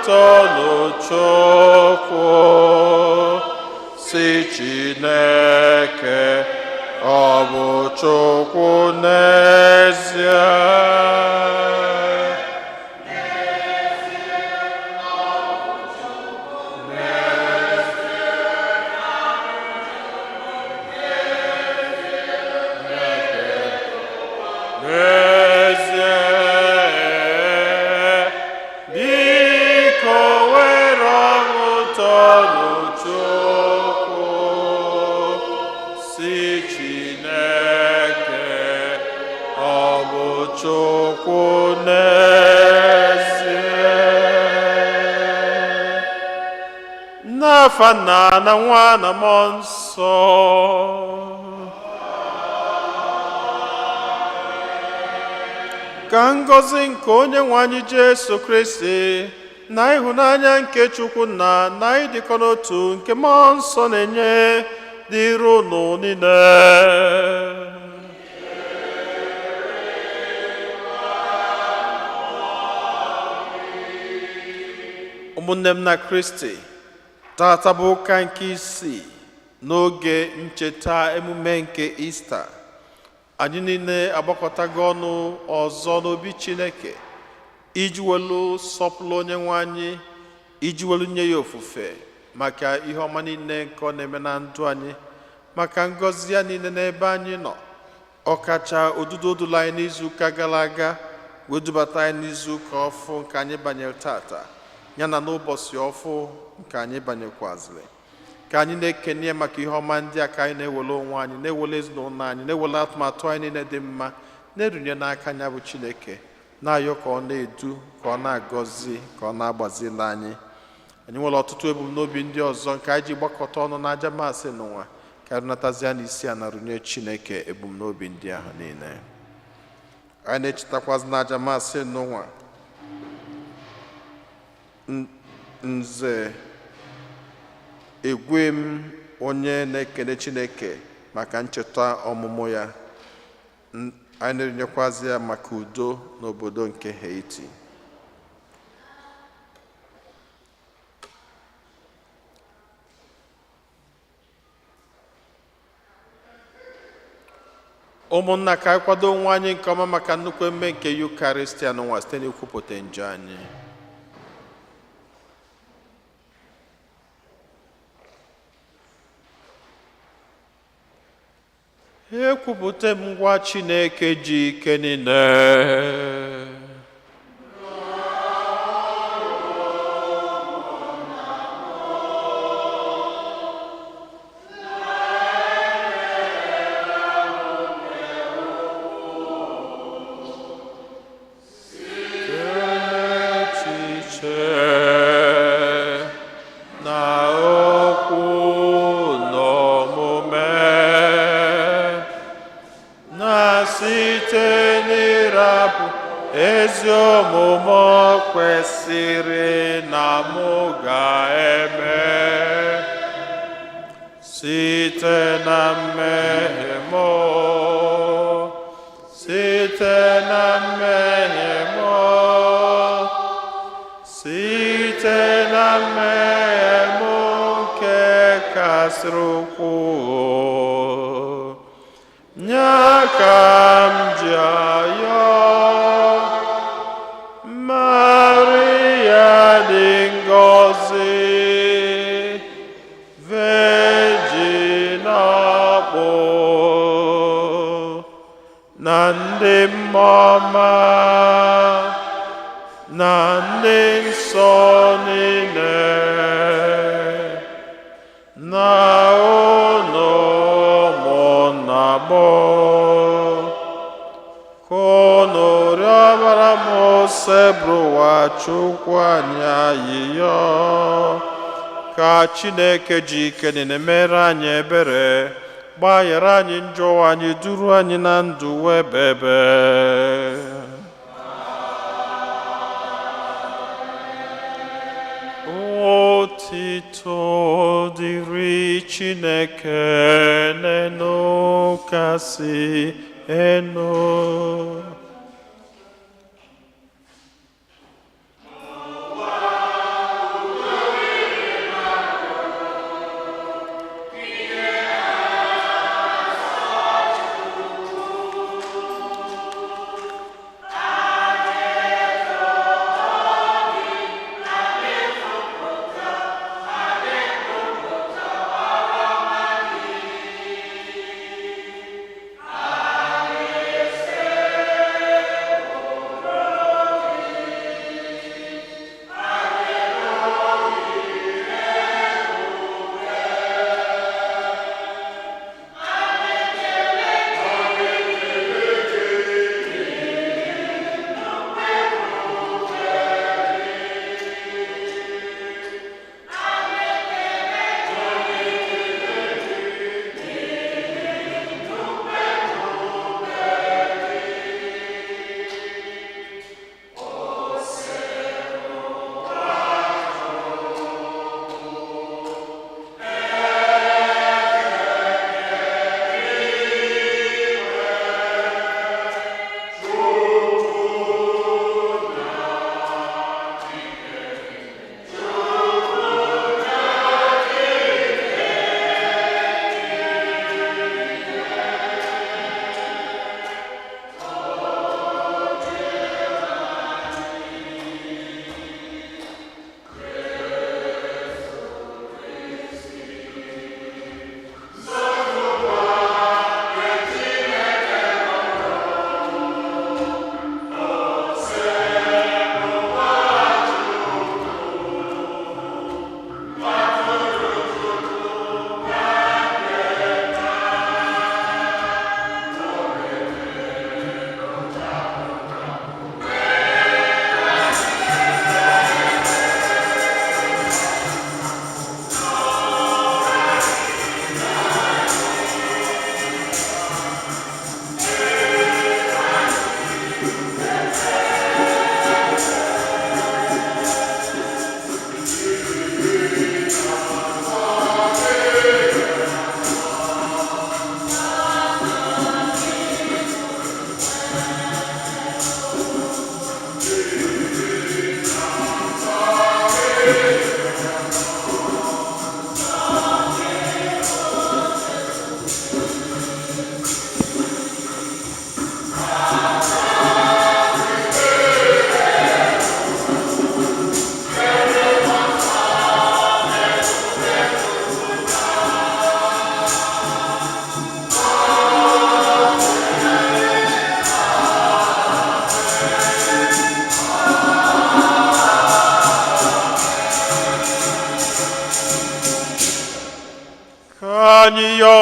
Tonu Chukwu, si Chineke ọ bụ Chukwu n'ezie. N'ezie, biko were ọṅụ tonu Chukwu, si Chineke ọ bụ Chukwu n'ezie. N'afa Nna na Nwa na Mmụọ Nsọ. Ka ngọzi nke Onye nwe anyị Jesu Kristi na ịhụnanya nke Chukwu Nna na ịdịkọ n'otu nke Mmụọ Nsọ na-enye dịrị unu niile. Ụmụnne m na Kristi, tata bụ ụka nke isii n'oge ncheta emume nke Ista. Anyị niile agbakọtago ọnụ ọzọ n'obi Chineke iji welu sọpụrụ Onye nwe anyị, iji welu nye ya ofufe maka ihe ọma niile nke ọ na-eme na ndụ anyị, maka ngọzi ya niile n'ebe anyị nọ, ọkacha odudu odula anyị n'izuụka gara aga wee dubata anyị n'izuụka ọfụ nke anyị banyere tata, ya na n'ụbọchị ọfụ nke anyị banyekwazịrị. Ka anyị na-ekene ya maka ihe ọma ndị a, ka anyị na-ewele onwe anyị, na-ewele ezinụlọ anyị, na-ewele atụmatụ anyị niile dị mma, na-erunye n'aka ya bụ Chineke, na-ayọ ka ọ na-edu, ka ọ na-agọzi, ka ọ na-agbazili anyị. Anyị nwere ọtụtụ ebumnobi ndị ọzọ nke anyị ji gbakọta ọnụ n'aja maasị n'ụwa, ka anyị runatazie n'isi a na runye Chineke ebumnobi ndị ahụ niile. Anyị na-echetakwazi n'aja maasị n'ụwa Nze Egwem, onye na-ekele Chineke maka ncheta ọmụmụ ya. Anyị na-erunyekwazi ya maka udo n'obodo nke Haiti. Ụmụnna, ka anyị kwado onwe anyị nke ọma maka nnukwu emume nke Yukaristia n'ụwa site n'ikwupụta njọ anyị. Ekwupụta m ngwa Chineke ji ike niile echiche na okwu na omume, na site n'ịrapụ ezi omume o kwesịrị na mụ ga-eme, site na mmehie m, site na mmehie m, site na mmehie m nke kasịrị ukwuu, nya ka m ji ayọ Maria dị ngọzi, Virgin ọkpụ, na ndị mmụọ ọma na ndị nsọ niile, na unu ụmụnna m, ka unu rịọbara m Osebụrụwa Chukwu anyị ayịyọ, ka Chineke ji ike niile mere anyị ebere, gbaghara anyị njọ anyị, duru anyị na ndụ ebebe. Otito dịrị Chineke n'enu kasị enu.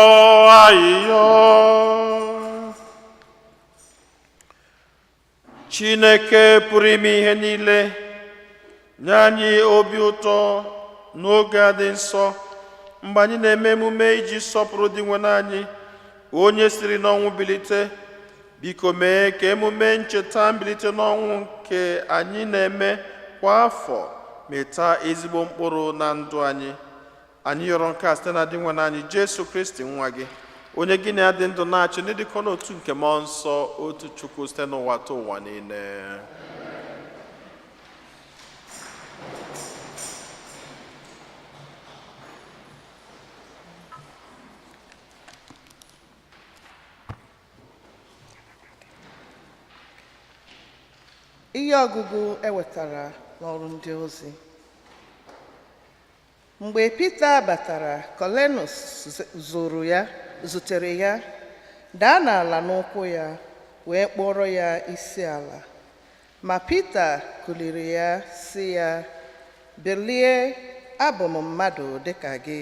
Ayịyọ. Chineke pụrụ ime ihe niile, nye anyị obi ụtọ n'oge a dị nsọ mgbe anyị na-eme emume iji sọpụrụ Dinwenụ anyị, onye siri n'ọnwụ bilite. Biko mee ka emume ncheta mbilite n'ọnwụ nke anyị na-eme kwa afọ mịta ezigbo mkpụrụ na ndụ anyị. Anyị yọrọ nke a site na Dinwenụ anyị Jesu Kristi, nwa gị, onye gị na ya dị ndụ na-achị n'ịdịkọ n'otu nke Mmụọ Nsọ, otu Chukwu, site n'ụwa ta ụwa niile. Ihe ọgụgụ ewetara n'Ọrụ Ndị Ozi. Mgbe Pita batara, Kọnelius zụrụ ya zutere ya, daa n'ala n'ụkwụ ya, wee kpọrọ ya isi ala. Ma Pita kuliri ya sị ya, "Bilie, abụ m mmadụ dịka gị."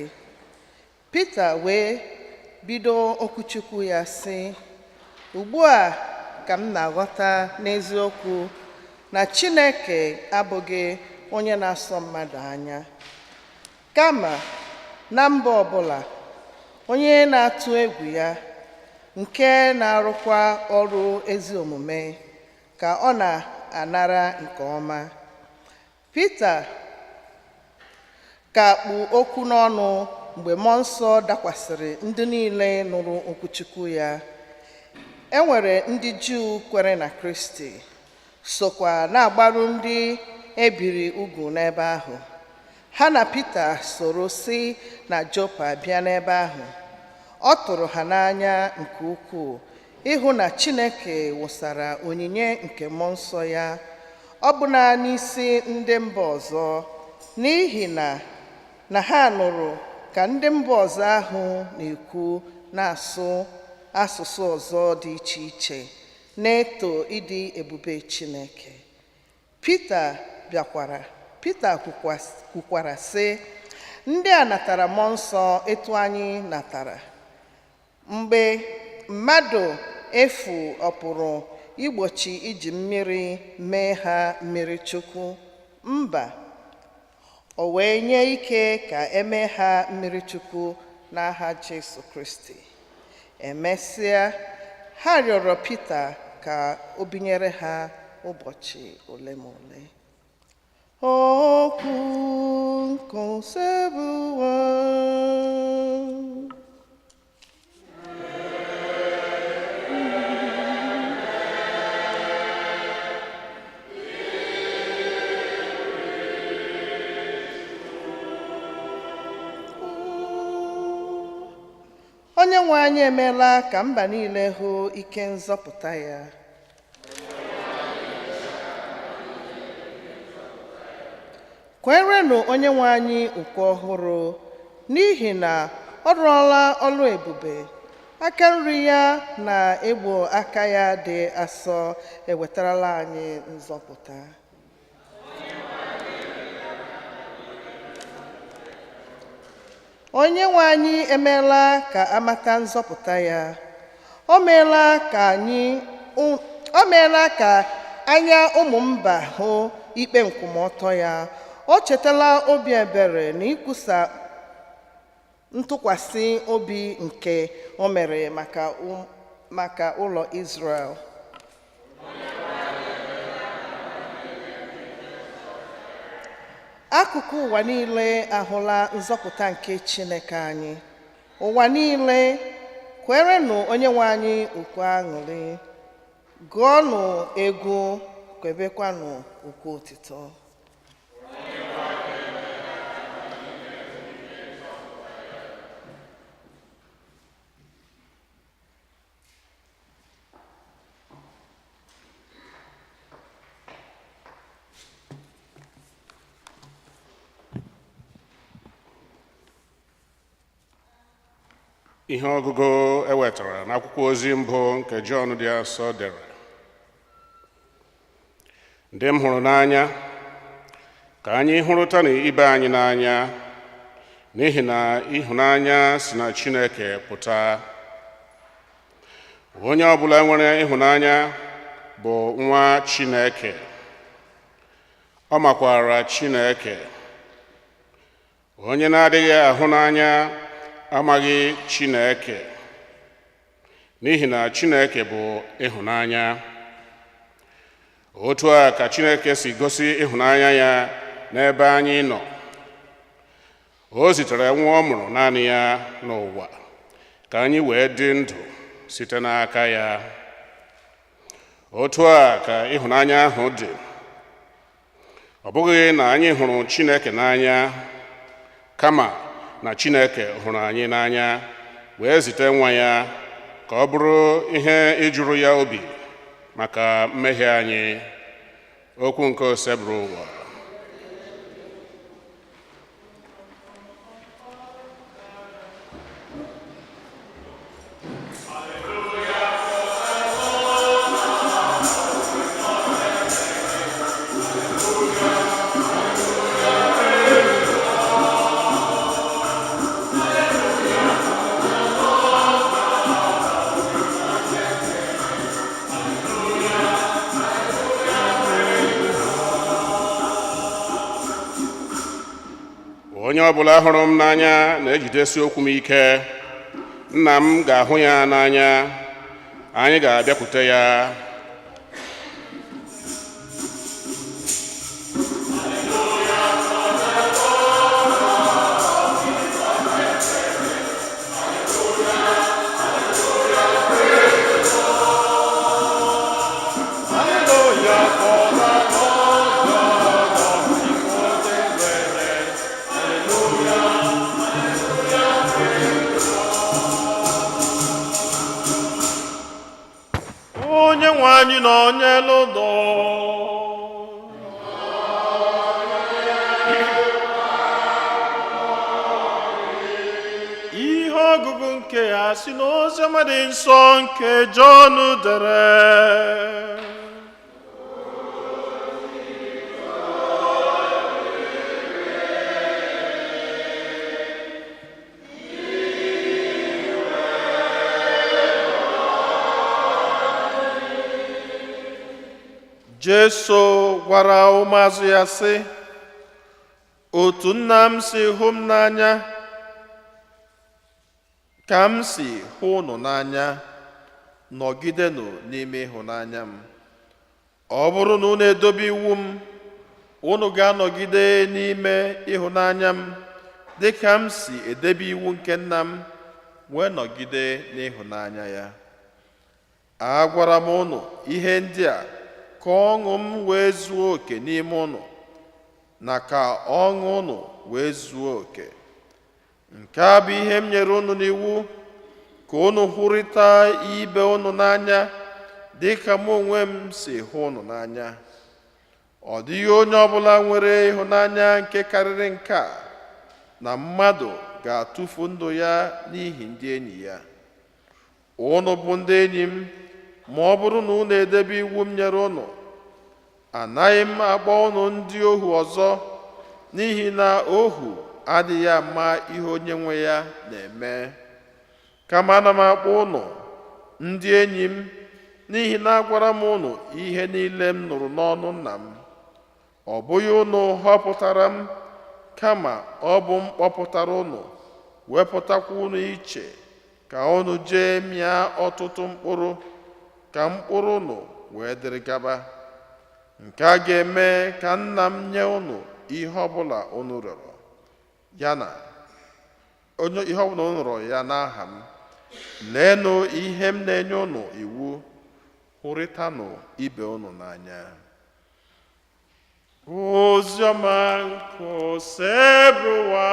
Pita wee bido okwuchukwu ya sị, "Ugbu a ka m na-aghọta n'eziokwu na Chineke abụghị onye na-asọ mmadụ anya, kama na mba ọbụla onye na-atụ egwu ya, nke na-arụkwa ọrụ ezi omume, ka ọ na-anara nke ọma." Pita ka kpụ okwu n'ọnụ mgbe Mmụọ Nsọ dakwasịrị ndị niile nụrụ okwuchukwu ya. E nwere ndị Juu kwere na Kristi sokwa na-agbaru ndị ebiri ugwu n'ebe ahụ. Ha na Pita soro si na Jopa bịa n'ebe ahụ. Ọ tụrụ ha n'anya nke ukwuu ịhụ na Chineke wụsara onyinye nke Mmụọ Nsọ ya ọbụna n'isi ndị mba ọzọ, n'ihi na ha nụrụ ka ndị mba ọzọ ahụ na-ekwu na-asụ asụsụ ọzọ dị iche iche, na-eto ịdị ebube Chineke. Pita bịakwara Pita kwukwara sị, "Ndị a natara Mmụọ Nsọ etu anyị natara. Mgbe mmadụ efu ọ pụrụ igbochi iji mmiri mee ha mmiri Chukwu? Mba." O wee nye ike ka emee ha mmiri Chukwu n'aha Jesu Kristi. Emesịa, ha rịọrọ Pita ka o binyere ha ụbọchị ole ma ole. Okwu nke Osebụwa. Onye nwe anyị emeela ka mba niile hụ ike nzọpụta ya. Kwerenụ Onye nwe anyị ukwe ọhụrụ, n'ihi na ọ rụọla ọlụ ebube. Aka nri ya na egbo aka ya dị asọ ewetarala anyị nzọpụta. Onye nwe anyị emeela ka amata nzọpụta ya. O meela ka anya ụmụ mba hụ ikpe nkwụmọtọ ya. O chetala obi ebere na ikwusa ntụkwasị obi nke o mere maka ụlọ Izrel. Akụkụ ụwa niile ahụla nzọpụta nke Chineke anyị. Ụwa niile, kwerenụ Onye nwe anyị ukwe aṅụrị. Gụọnụ egwu, kwebekwanụ ukwe otito. Ihe ọgụgụ ewetara n'akwụkwọ ozi mbụ nke Jọn dị asọ dere. Ndị m hụrụ n'anya, ka anyị hụrụta na ibe anyị n'anya, n'ihi na ịhụnanya si na Chineke pụta. Onye ọbụla nwere ịhụnanya bụ nwa Chineke, ọ makwara Chineke. Onye na-adịghị ahụ n'anya amaghị Chineke, n'ihi na Chineke bụ ịhụnanya. Otu a ka Chineke si gosi ịhụnanya ya n'ebe anyị nọ. O zitere nwa ọ mụrụ naanị ya n'ụwa ka anyị wee dị ndụ site n'aka ya. Otu a ka ịhụnanya ahụ dị. Ọ bụghị na anyị hụrụ Chineke n'anya, kama na Chineke hụrụ anyị n'anya wee zite nwa ya ka ọ bụrụ ihe ịjụrụ ya obi maka mmehie anyị. Okwu nke Osebụrụwa. Onye ọbụla hụrụ m n'anya na-ejidesi okwu m ike. Nna m ga-ahụ ya n'anya, anyị ga-abịakwute ya. Hallelujah for the Lord God omnipotent reigneth. Hallelujah. Onye nwe anyị nọ n'elu ụlọ. Ihe ọgụgụ nke ya si n'oziọma dị nsọ nke Jọn dere. Jesu gwara ụmụazụ ya sị, otu nna m si hụ m n'anya ka m si hụ unu n'anya, nọgidenụ n'ime ịhụnanya m. Ọ bụrụ na unu edobe iwu m, unu ga-anọgide n'ime ịhụnanya m, dịka m si edebe iwu nke nna m wee nọgide n'ịhụnanya ya. Agwara m unu ihe ndị a ka ọṅụ m wee zuo oke n'ime unu, na ka ọṅụ unu wee zuo oke. Nke a bụ ihe m nyere unu n'iwu, ka unu hụrịta ibe unu n'anya dịka mụ onwe m si hụ unu n'anya. Ọ dịghị onye ọbụla nwere ịhụnanya nke karịrị nke a, na mmadụ ga-atụfu ndụ ya n'ihi ndị enyi ya. Unu bụ ndị enyi m ma ọ bụrụ na unu edebe iwu m nyere unu. Anaghị m akpọ unu ndị ohu ọzọ, n'ihi na ohu adịghị ama ihe onye nwe ya na-eme. Kama ana m akpọ unu ndị enyi m, n'ihi na agwara m unu ihe niile m nụrụ n'ọnụ nna m. Ọ bụghị unu họpụtara m, kama ọ bụ m kpọpụtara unu, wepụtakwa unu iche, ka unu jee mịa ọtụtụ mkpụrụ, ka mkpụrụ unu wee dịrị gaba. Nke a ga-eme ka nna m nye unu ihe ọbụla unu rịọrọ ya na onye ihe ọbụla unu rịọrọ ya n'aha m. Leenụ ihe m na-enye unu iwu, hụrịtanụ ibe unu n'anya. Oziọma nke Osebụrụwa.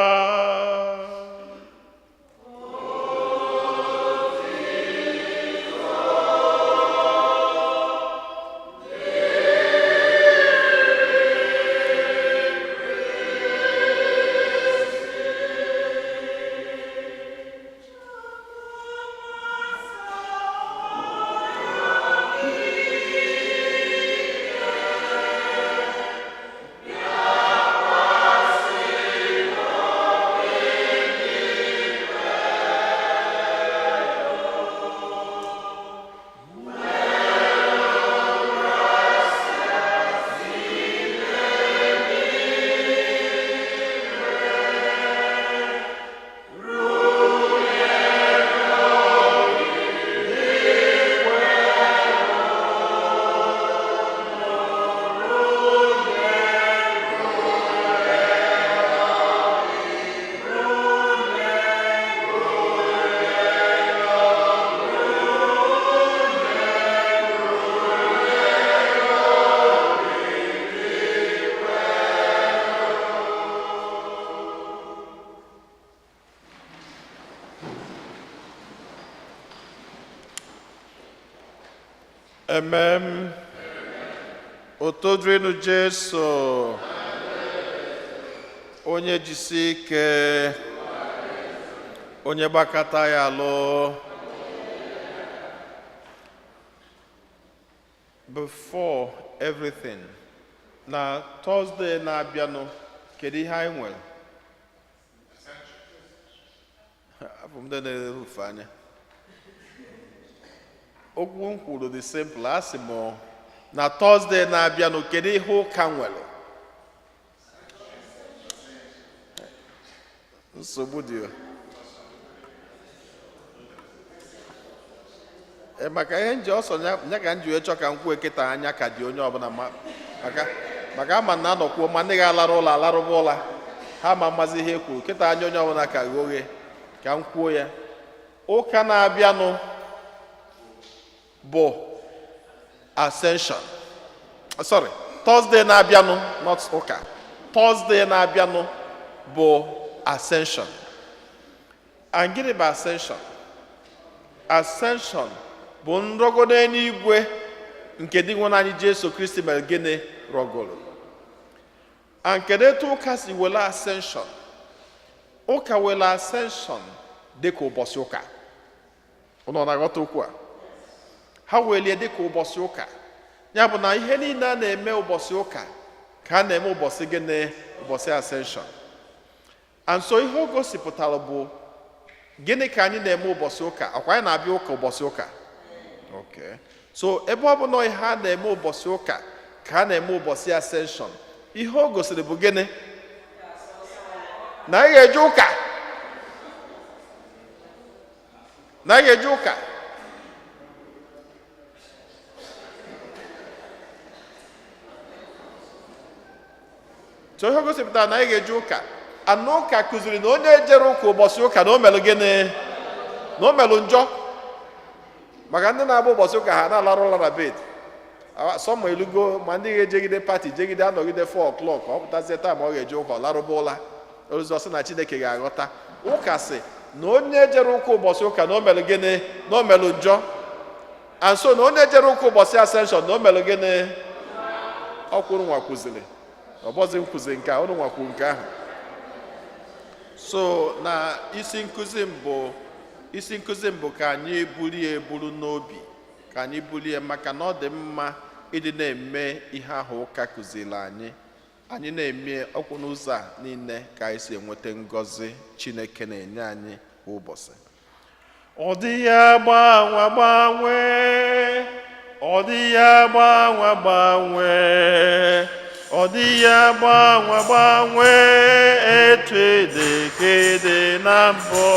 Emem. Otito dịrịnụ Jesu. Onye jisi ike, onye gbakọta ya alụ. Before everything, na Thursday na-abịanụ, kedu ihe anyị nwere? Afọ m ndị na-erufe anya. Okwu m kwuru dị simple. Asị m, na Thursday na-abịanụ, kedu ihe ụka nwere? Nsogbu dị o. Ee, maka ihe nji ọsọ ya ka m ji wee chọọ ka m kwuo kịta, anya ka dị onye ọbụla maka ama na anọkwuo ma ndị ga-alarụ ụlọ alarụba ụla ha ma mmazi ihe kwuru kịta. Anya onye ọbụla ka ghe oghe ka m kwuo ya. Ụka na-abịanụ bụ Ascension, sorry, Thursday na-abịanụ, not ụka, Thursday na-abịanụ bụ Ascension. And gịnị bụ Ascension? Ascension bụ nrọgo n'eluigwe nke dị nwe anyị Jesu Kristi mere. Gịnị rọgoro? And kedu etu ụka si were Ascension? Ụka were Ascension dịka ụbọchị ụka. Ụnọ na-aghọta okwu a? Ha welie dịka ụbọchị ụka. Ya bụ na ihe niile a na-eme ụbọchị ụka ka a na-eme ụbọchị gịnị? Ụbọchị Ascension. And so ihe o gosipụtara bụ gịnị ka anyị na-eme ụbọchị ụka? Ọkwa anyị na-abịa ụka ụbọchị ụka? Okay, so ebe ọ bụ na ihe a na-eme ụbọchị ụka ka a na-eme ụbọchị Ascension, ihe o gosiri bụ gịnị? Na anyị ga-eje ụka, na anyị ga-eje ụka. So ihe o gosipụtara na anyị ga-eje ụka. Anụ ụka kụziri na onye jere ụka ụbọchị ụka, na o melụ gịnị? Na o melụ njọ. Maka ndị na-agba ụbọchị ụka ha na-alarụ ụra na bed sọma elugo, ma ndị ga-ejegide party jegide anọgide 4 o'clock, ọ pụtazie taa ma ọ ga-eje ụka, ọ larụba ụla ozi sị na Chineke ga-aghọta. Ụka sị na onye jere ụka ụbọchị ụka, na o melụ gịnị? Na o melụ njọ. And so na onye jere ụka ụbọchị Ascension, na o melụ gịnị? Ọkwụrụ nwa kwuziri ọbọzi nkwuzi nke a, ụnụ nwakwu nke ahụ. So na isi nkụzi mbụ ka anyị bulie eburu n'obi, ka anyị bulie, maka na ọ dị mma ịdị na-eme ihe ahụ ụka kụziri anyị. Anyị na-eme ọkwụ n'ụzọ a niile ka anyị si enweta ngọzi Chineke na-enye anyị kwa ụbọchị. Ọ dịghị agbanwe agbanwe, ọ dịghị agbanwe agbanwe, ọ dịghị agbanwe agbanwe. Etu ịdị ka ịdị na mbụ.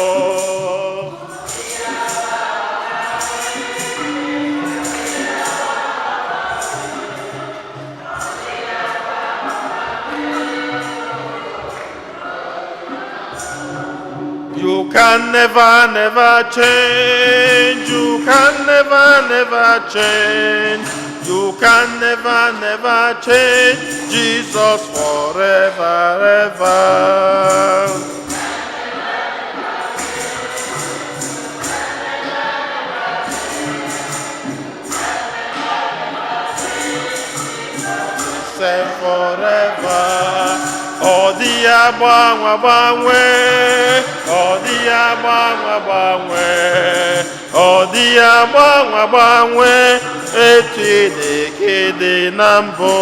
You can never, never change. You can never, never change. You can never, never change. Jesus forever, ever. Say forever. Ọ dịghị agbanwe agbanwe, ọ dịghị agbanwe agbanwe, ọ dịghị agbanwe agbanwe. Etu ị dị ka ị dị na mbụ.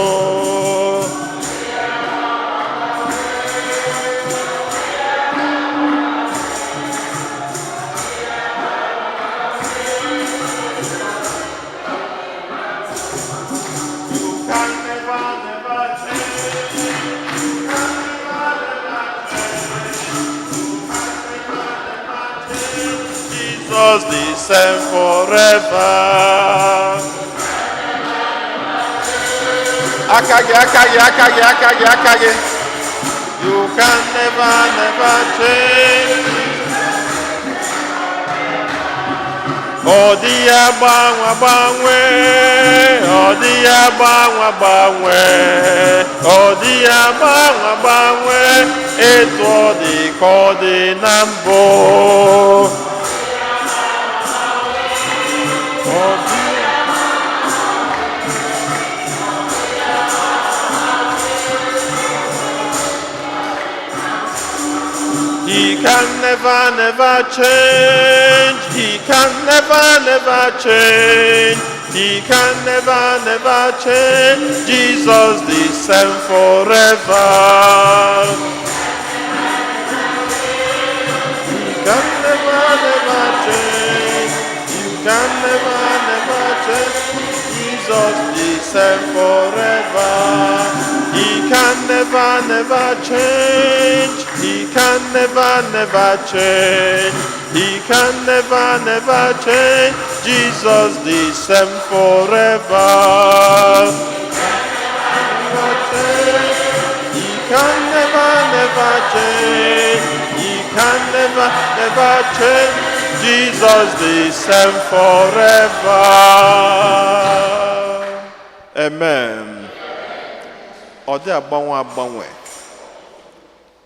You can never, never change. You can never, never change. You can never, never change. Jesus the same forever. Aka gị, aka gị, aka gị, aka gị, aka gị. You can never, never change. Ọ dịghị agbanwe agbanwe, ọ dịghị agbanwe agbanwe, ọ dịghị agbanwe agbanwe. Etu ọ dị ka ọ dị na mbụ. Ọ dị He can never, never change. He can never, never change. He can never, never change. Jesus the same forever. He can never, never change. You can never, never change. Jesus the same forever. He can never, never change. He can never, never change. He can never, never change. Jesus the same forever. Never change. He can never, never change. He can never, never change. Jesus the same forever. Amen. Ọ dị agbanwe agbanwe.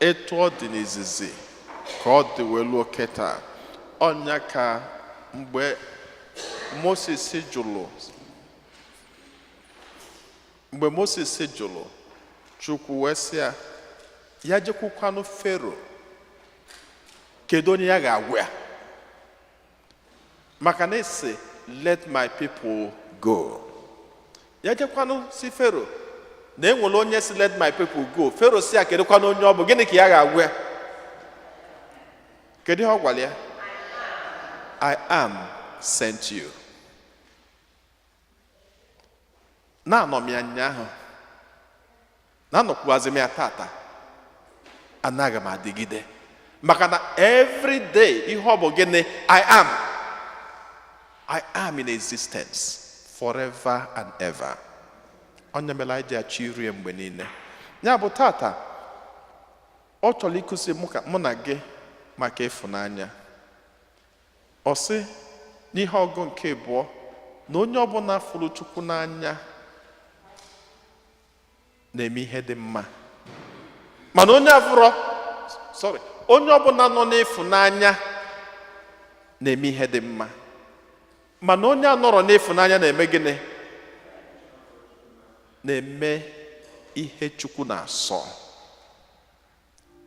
Etu ọ dị n'izizi ka ọ dị wee luo kịta. Ọnya ka mgbe Moses jụrụ, mgbe Moses jụrụ, Chukwu wee sị ya, ya jekwukwanụ Fero, kedu onye ya ga-agwa ya? Maka na esi, "Let my people go." Ya jekwanụ si Fero na enwere onye si, "Let my people go." Fero si ya, kedụkwanụ onye ọ bụ? Gịnị ka ya ga-agwa ya? Kedu ihe ọ gwara ya? "I am sent you." Na-anọ m ya nyaahụ, na-anọkwuazị m ya tata, anaghị m adịgide, maka na every day ihe ọ bụ gịnị? I am. I am in existence forever and ever. Onye mere anyị ji achọ iru ya mgbe niile. Ya bụ, tata ọ chọrọ ịkụzi mụ ka mụ na gị maka ịfụnanya. Ọ sị n'ihe ọgụ nke abụọ na onye ọbụla fụrụ Chukwu n'anya na-eme ihe dị mma, mana onye afụrọ, sorry, onye ọbụla nọ n'ịfụnanya na-eme ihe dị mma, mana onye anọrọ n'ịfụnanya na-eme gịnị? Na-eme ihe Chukwu na-asọ.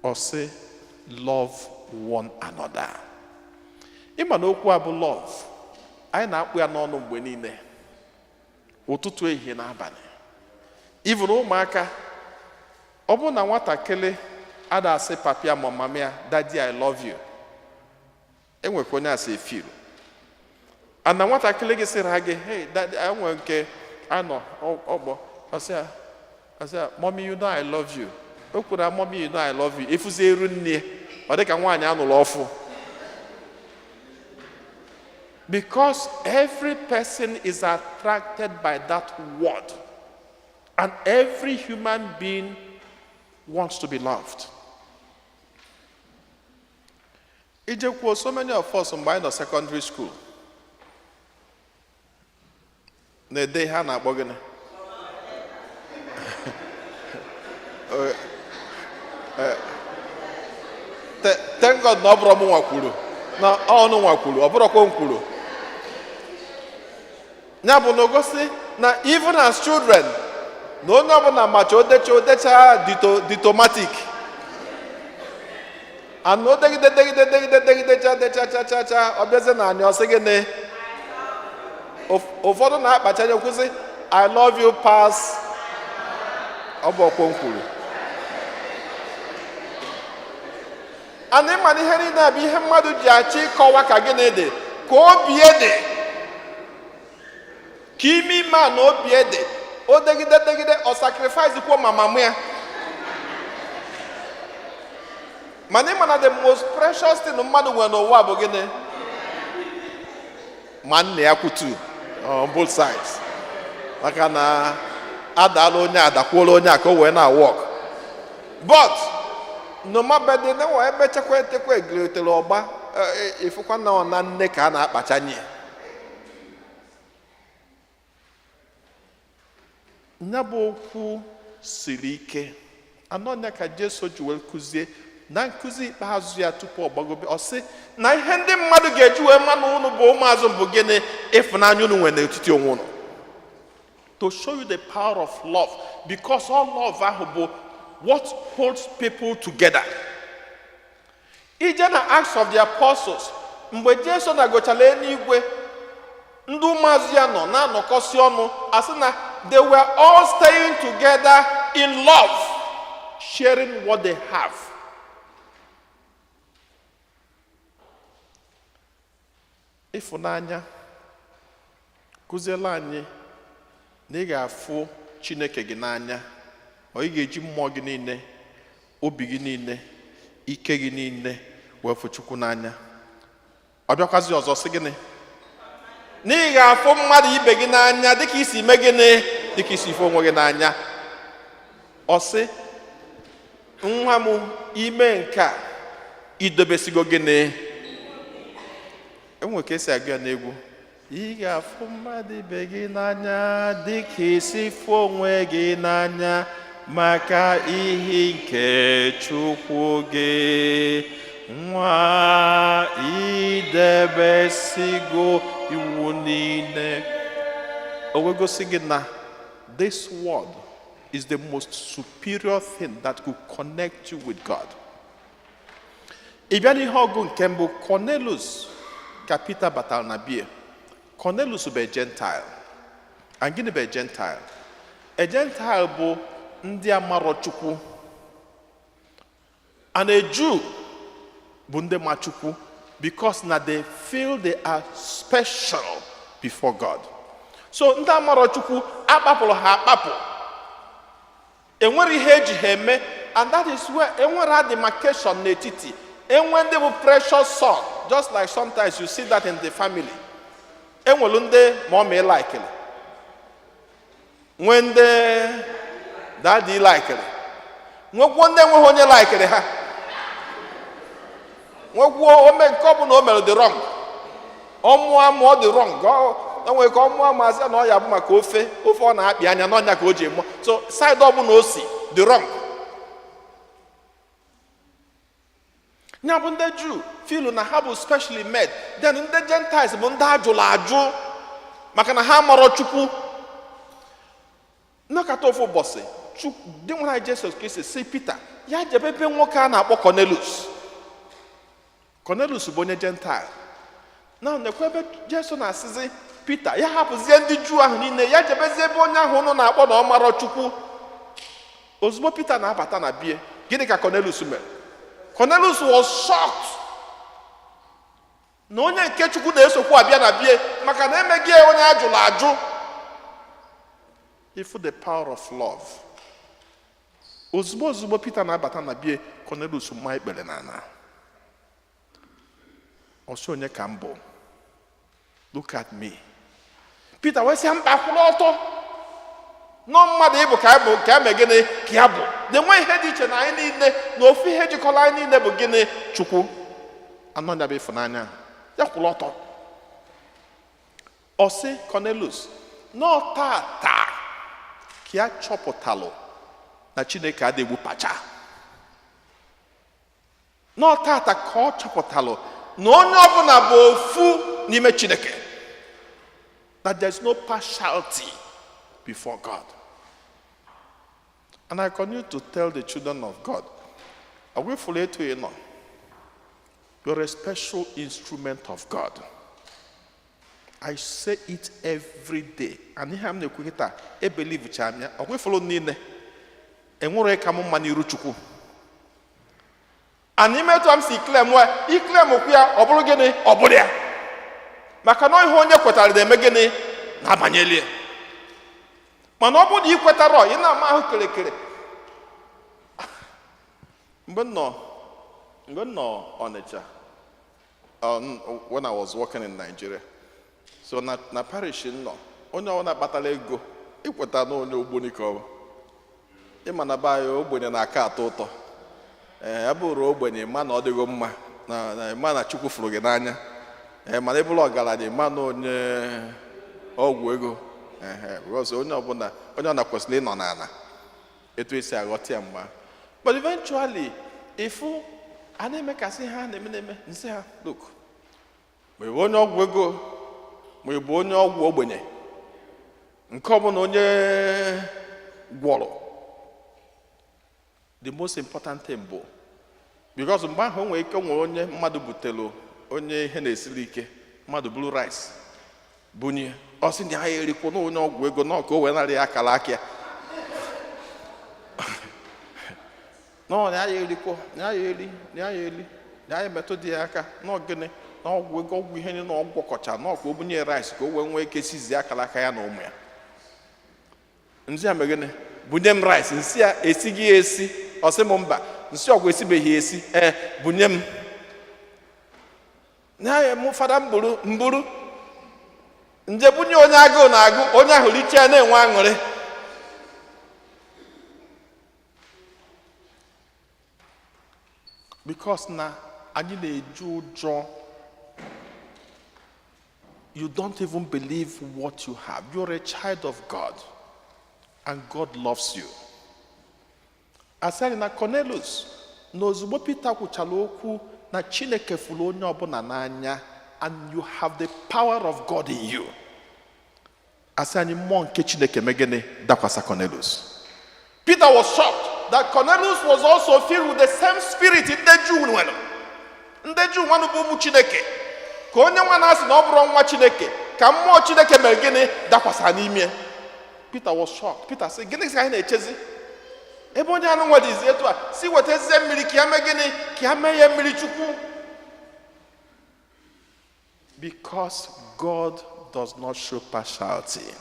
Ọ sị, "Love one another." Ịma na okwu a bụ love, anyị na-akpụ ya n'ọnụ mgbe niile, ụtụtụ, ehihie na abalị. Even ụmụaka, ọ bụrụ na nwatakịrị ada asị papia ma mama ya, "Daddy, I love you," enwekwa onye asị efiru ana nwatakịrị gị sịrị ha gị, "Hey daddy," enwe nke anọ ọgbọ, ọsị ya, "Mommy, you know I love you." O kwuru, "Mommy, you know I love you." Efuzi eru nne, ọ dị ka nwaanyị anụrụ ọfụ, because every person is attracted by that word and every human being wants to be loved. Ijekwuo, so many of us mgbe anyị nọ secondary school na-ede ihe a na-akpọ gịnị? Thank God na ọ bụrụ mụ nwa kwuru, na ọnụ nwa kwuru, ọ bụrụkwa m kwuru. Ya bụ na o gosi na even as children, na onye ọbụla macha odecha odecha dito ditomatic and o degide degide degide degide cha decha cha cha cha, ọ bịazie na anyị, ọsị gịnị? Ụfọdụ na-akpacha anya kwụsị, "I love you pass." Ọ bụ ọkwọ m kwuru. And ịma na ihe niile a bụ ihe mmadụ ji achọ ịkọwa ka gịnị dị, ka obi dị, ka ime ime a na obi dị. O degide degide, ọ sacrifice kwuo mama mụ ya. Mana ịma na the most precious thing mmadụ nwere n'ụwa bụ gịnị? Ma nna ya kwutu on both sides, maka na adaala onye, adakwuola onye a ka o wee na work. But no mabede na wa emechakwa etekwa egilitere ọgba ịfụkwa na ọ na nne ka a na-akpacha nye ya. Bụ okwu siri ike anọ ya ka Jesu ji wee kụzie na nkụzi ikpeazụ ya tupu ọ gbagobe. Ọ sị na ihe ndị mmadụ ga-eji wee ma na unu bụ ụmụazụ bụ gịnị? Ịfụnanya unu nwere n'etiti onwe unu. To show you the power of love, because all love ahụ bụ what holds people together. Ije na Acts of the Apostles, mgbe Jesu na-agochala eluigwe, ndị ụmụazụ ya nọ na-anọkọsị ọnụ, asị na they were all staying together in love, sharing what they have. Ịfụnanya kụziela anyị na ị ga-afụ Chineke gị n'anya, ọ ị ga-eji mmụọ gị niile, obi gị niile, ike gị niile wee fụ Chukwu n'anya. Ọ bịakwazi ọzọ sị gịnị? Na ị ga-afụ mmadụ ibe gị n'anya dịka isi mee gịnị? Dịka isi fụ onwe gị n'anya. Ọ sị, nwa m, ime nke a idobesigo gịnị? Enwe ka esi agụ ya n'egwu: ị ga-afụ mmadụ ibe gị n'anya dịka isi fụ onwe gị n'anya, maka ihe nke Chukwu gị, nwa, idebesigo iwu niile. O wee gosi gị na this word is the most superior thing that could connect you with God. Ị bịa n'ihe ọgụ nke mbụ, Cornelius, ka Peter batara na bie. Cornelius bụ a Gentile. And gịnị bụ a Gentile? A Gentile bụ ndị amarọ Chukwu, and a Jew bụ ndị ma Chukwu, because na they feel they are special before God. So ndị amarọ Chukwu, akpapụrụ ha akpapụ, enwere ihe eji ha eme, and that is where enwere demarcation n'etiti enwe ndị bụ precious son. Just like sometimes you see that in the family, enwelu ndị ma ọ ma ịlikiri, nwee ndị daddy likiri, nwekwuo ndị enweghị onye likiri ha, nwekwuo ome nke ọ bụla o mere dị wrong, ọmụọ amụọ dị wrong. O nwere ka ọmụọ amụ asị na ọ ya bụ maka ofe ofe ọ na-akpị anya n'ọnya ka o ji mụọ. So side ọbụla o si dị wrong. Ya bụ ndị Juu filu na ha bụ specially made, then ndị Gentiles bụ ndị ajụrụ ajụ maka na ha marọ Chukwu. Nnọkọta ofu ụbọchị, dị nwere anyị Jesu Kristi si Pita ya jebe ebe nwoke a na-akpọ Cornelius. Cornelius bụ onye Gentile. Na nekwa ebe Jesu na-asịzi Pita ya hapụzie ndị Juu ahụ niile, ya jebezie ebe onye ahụ ụnụ na-akpọ na ọ marọ Chukwu. Ozugbo Pita na-abata na bie, gịnị ka Cornelius mere? Cornelius was shocked na onye nke Chukwu na-esokwu abịa na bie, maka na emeghị ya onye ajụrụ ajụ. Ifu the power of love. Ozugbo ozugbo Pita na-abata na bie, Cornelius mma ikpere n'ala. Ọsị, onye ka m bụ? Look at me. Pita wee sị ya, mkpa kwụrụ ọtọ nọ, mmadụ ịbụ ka bụ ka eme gịnị ka ya bụ na enwe ihe dị iche na anyị niile, na ofu ihe jikọrọ anyị niile bụ gịnị? Chukwu. Anọ ya bụ ịfụnanya. Ya kwụrụ ọtọ. Ọ sị Cornelius nọ tata ka ya chọpụtalụ na Chineke adịghị pacha, nọ tata ka ọ chọpụtalụ na onye ọbụla bụ ofu n'ime Chineke, that there is no partiality before God. And I continue to tell the children of God, awefụla etu ị nọ, you're a special instrument of God. I say it every day, and ihe m na-ekwu kịta ebelievcha m ya. Ọ nwefụrụ niile enwere ka m mma n'iru Chukwu, and ime etu m si claim wa iclaim okwu ya, ọ bụrụ gịnị? Ọ bụrụ ya, maka na ihe onye kwetara na-eme gịnị? Na-abanyeli ya. Mana ọ bụrụ na ị kwetara, ị na-ama ahụ kerekere. Mgbe m nọ Ọnịcha, when I was working in Nigeria, so na parish m nọ, onye ọbụla kpatara ego, ikweta na onye ogboni ka ọ bụ. Ịma na be anyị, ogbenye na-aka atọ ụtọ. Ee, ya bụrụ ogbenye, ma na ọ dịghị mma na ma na Chukwu fụrụ gị n'anya. Ee, mana ịbụrụ ọgaranya, ma na onye ọgwụ ego. Ehe, because onye ọbụla, onye ọna kwesịrị ịnọ n'ala etu esi aghọta ya mgbe ahụ. But eventually, ifu a na-emekasị ha na-eme na-eme nsị ha, look, ma ị bụ onye ọgwụ ego, ma ị bụ onye ọgwụ ogbenye, nke ọbụla onye gwọrọ, the most important thing bụ Because mgbe ahụ o nwere ike nwere onye mmadụ butelu, onye ihe na-esiri ike, mmadụ buru rice bunye, ọ sị na ya erikwu na onye ọgwụ ego na ka o wee narị ya akara aka ya na ya erikwo, na ya eri, na ya eri, na ya metụ dị ya aka na ogene na ọgwụ ego, ọgwụ ihe niile ọgwụ kọcha na ọka o bunye rice ka o wee nwee ike sizie akara aka ya na ụmụ ya. Nsị ya megịnị? Bunye m rice. Nsị ya esighị ya esi. Ọ sị m mba. Nsị ọgwụ esibeghị esi. Ee, bunye m na ya mụ fada mburu mburu nje bunye onye agụụ na-agụ, onye ahụ richaa na-enwe aṅụrị. Because na anyị na-eji ụjọ. You don't even believe what you have. You're a child of God and God loves you. Asị anyị na Cornelius, na ozugbo Peter kwuchara okwu na Chineke fụrụ onye ọbụla n'anya and you have the power of God in you, asị anyị mmụọ nke Chineke megịnị? Dakwasa Cornelius. Peter was shocked that Cornelius was also filled with the same spirit ndị Juu nwere. Ndị Juu nwanụ bụ ụmụ Chineke, ka onye nwa na-asị na ọ bụrụ nwa Chineke, ka mmụọ Chineke mere gịnị? Dakwasa n'ime. Peter was shocked. Peter sị, gịnị ka anyị na-echezi ebe onye anụ nwa dịzi etu a? Si wetazie mmiri ka ya mee gịnị? Ka ya mee ya mmiri Chukwu. Because God does not show partiality.